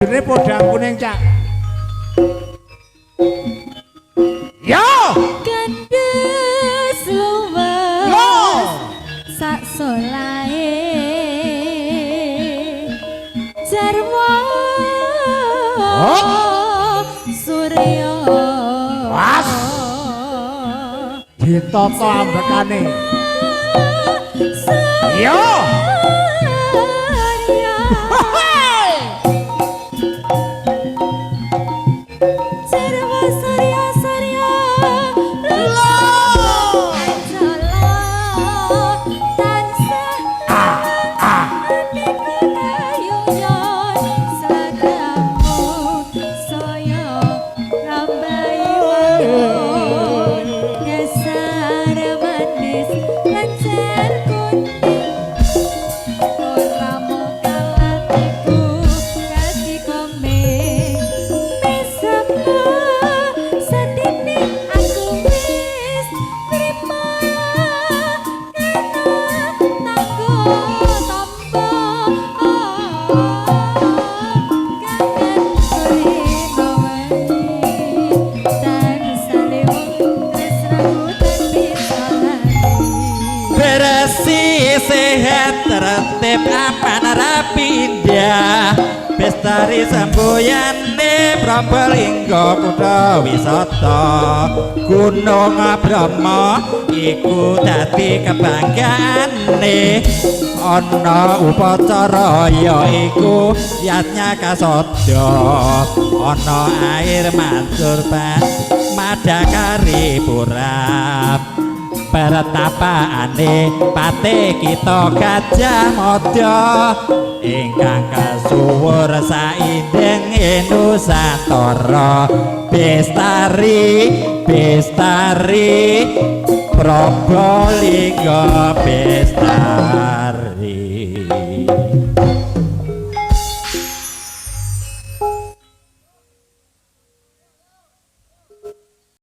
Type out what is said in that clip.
Bajune podang kuning, Cak. Yo! Kandes luwes Yo! Sak solahe jarwo surya. Was. Ditata ambekane. Yo! Surya. Jarwo surya surya Anjala tansah atiku kayuyon sladamu saya rambahi wangun dasar manis lancar kuning ora mokal atiku katikome mesema setitik aku wis trima kena tanggo tombo kangen kulino wengi tansah lewung tresnaku tan bisa lali. Bersih, sehat, tertib, aman, rapi, indah. Bestari semboyane Probolinggo kutha wisata. Gunung Bromo iku dadi kebanggaane. Ana upacara ya iku Yadnya Kasada. Ana air mancur Madakari Pura. Pertapaane pate kita Gajah Mada ingkang kasuwur saindenge Nusantara. Bestari, bestari Probolinggo bestari.